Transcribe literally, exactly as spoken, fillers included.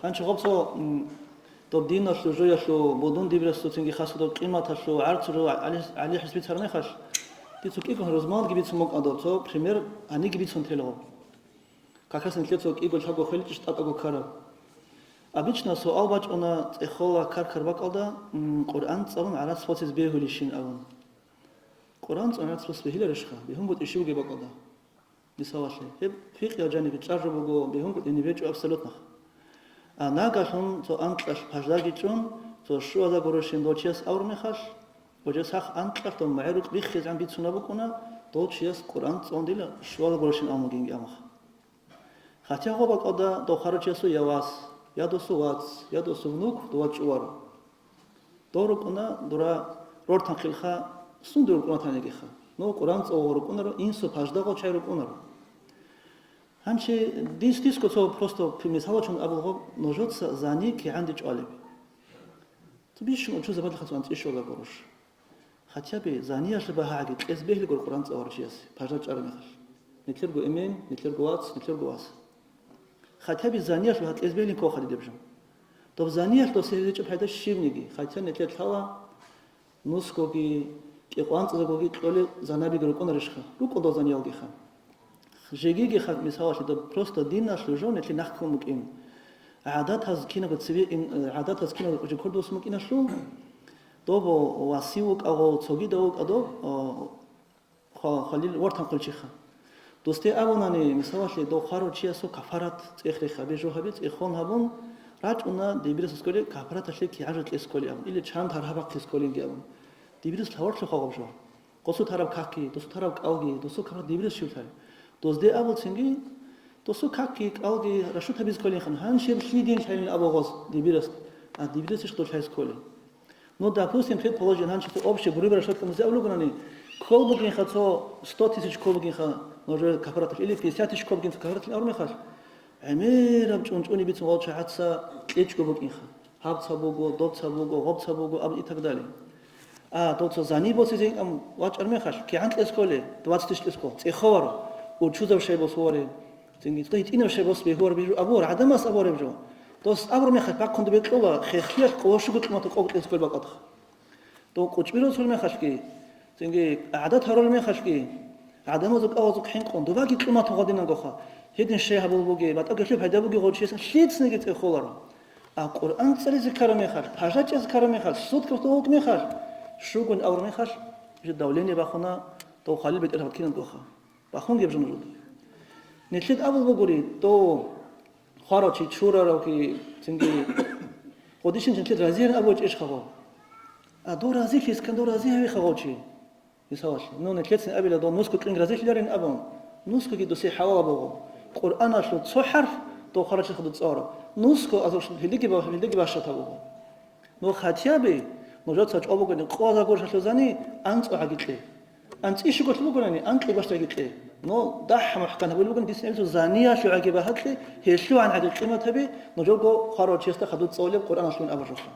Гьанчи гъаб цо, м, доб диналъул жоялъул, будун дибирасул цинги хасго доб къиматалъул гӀарцул жо гӀали-, гӀали хӀисбицар мехалъ, дица кӀиго рузманалги бицун букӀана доб цо пример гьаниги бицун тело. Какас нилъер цо кӀиго лъабго хвелчӀищ тӀатӀаго ккараб. Обычно суал бачӀуна цӀехола кар-кар бакӀалда, м, Къуръан цӀалун гӀарац босиз бегьулищин абун. Къуръан цӀалун гӀарац босиз бегьиларищха, бегьун бутӀищ бугеб бакӀалда? Мисалалъе, гьеб фикъиял жанибе чӀаржу буго, бегьунгутӀине бечӀо абсолютно. А нагагьлъун цо анкьалъ паждаги чӀун, цо щуаза гурущин дов чияс авру мехалъ, гъожа сах анкьалъ дов магӀрукь биххизегӀан бицунаб букӀуна, дов чияс Къуръан цӀун дила щуаза гурущин амугинги амах. Хатя гъо бакӀалда дов хварав чиясул я вас, я досул вац, я досул внук дова чӀуваро. Дов рукӀуна, дура рортанхъилха, сунде рукӀуна танигиха. Ну, Къуран цӀалого рукӀунаро, инсу паждагъо чай рукӀунаро. Гьанчи дис-дисго цо просто мисалачун абулгъо, нужеца зани кигӀанде чӀвалеб. Цо бищун учузабадлъа цо анцӀишула гуруш. Хатя бы заниялъе багьаги кьез бегьлигур Къуран цӀаларав чиясе, пажар чӀараб мехалъ. Нилъерго эмен, нилъерго вац, нилъерго вас. Хатя бы заниялъул гьакъезбелин кохалидеб жо. Доб заниялъ досие гьечӀеб пайда щибниги, хатя нилъер лъала нусгоги, кӀикъванцӀзагоги кьолел занабиги рукӀунарищха? РукӀун дов заниялгиха. Жегигиха, мисалалъе, доб просто диналъул жо нилъе нахъ ккун букӀин. ГӀадатаз кинабго цеве ин, гӀадатаз кинабго жо кколдосун букӀиналъул, доб васив вукӀа, гъов цогидав вукӀа доб, хва-, хвалил вортан хъулчиха. Досде абунани, мисалалъе, дов хварав чиясул кафарат цӀех рехабе жо гьабе, цӀехон гьабун, рачӀуна дибирасул кколе кафараталъе кигӀан жо кьес кколей абун, или чанд гьаргьаб бахъизе кколинги абун. Дибирас лъаварлъухъа гъаб жо. Досул тараб какги, досул тараб кӀалги, досул кафарат дибирас щивлъари. Досде абулцинги, досул какги, кӀалги рашут гьабизе кколинхъан, гьанжеб лъидин лъайин абугъас дибирас, а дибирас иш дулъайз кколей. Ну, допустим, предположим, гьанчи цо общий грубый расчёт музе авлугунани, ккол бугинха цо сто тысяч ккол бугинха, нужер кафараталъ, или пятьдесят тысяч ккол бугинха кафараталъ аврумехалъ, гӀемераб чӀунчӀуни бицун валчагӀаца кьечӀго букӀинха. Гьаб ца буго, доб ца буго, гъоб ца буго, аб и так далее. А, дов цо зани босизе инкӀан вачӀар мехалъ, кигӀан кьес кколе, двадцать тысяч кьес ккол, цӀеховаро, учузаб шай босуваре. Цинги цо гьитӀинаб шай бос бегьуар бижу абуар, гӀадамас абуареб жо. Дос абур мехалъ бахъун дубе кьола, хехлъиялъ къолошуго кьумата къо кьес ккол бакӀалдха. Дов къучӀбиросул мехалъги, цинги гӀадат гьарул мехалъги, гӀадамазул кӀавазухъ хӀинкъун, дубаги кьумата гъадинагоха. Гьедин шей гьабул бугеб, батӀа гелъу пайда бугеб гъочиясин лъицаниги цӀехоларо. А Къуръан цӀализе ккараб мехалъ, пажа чӀезе ккараб мехалъ, суд кавтавулк мехалъ, щугун авур мехалъ, жо давление бахуна, дов хвалил бетӀер гьаб кинабгоха. Бахун геб жо нужеда. Нилъед абул бугури, дов хварав чи чураравги, цинги гъодищин нилъед разиярин абу вачӀищ хагъо. А дов разилъи искан, дов рази гьавихъа гъов чи. Мисалалъе, ну, нилъецин абила дов нусго кьин разилъиларин абун, нусгоги досе хӀалал буго. Къуръаналъул цо хӀарф дов хварав чи хадуб цӀаларав. Нусго азар гьелдеги ба-, гьелдеги бащад гьабуго. Ну, хатя бы, нужеца чӀвал бугони, къо азар гуршалъул зани анцӀго гӀаги кье. АнцӀишуго лъун бугони, анкьи бащад гӀаги кье. Ну, дагь мухӀкан гьабулеб бугони, дицин абицун заниялъул гӀаги багьа кье, гьелъул гӀан гӀаги къимат гьабе, нужерго хварав чиясда хадуб цӀалулеб Къуръаналъул абуржуха.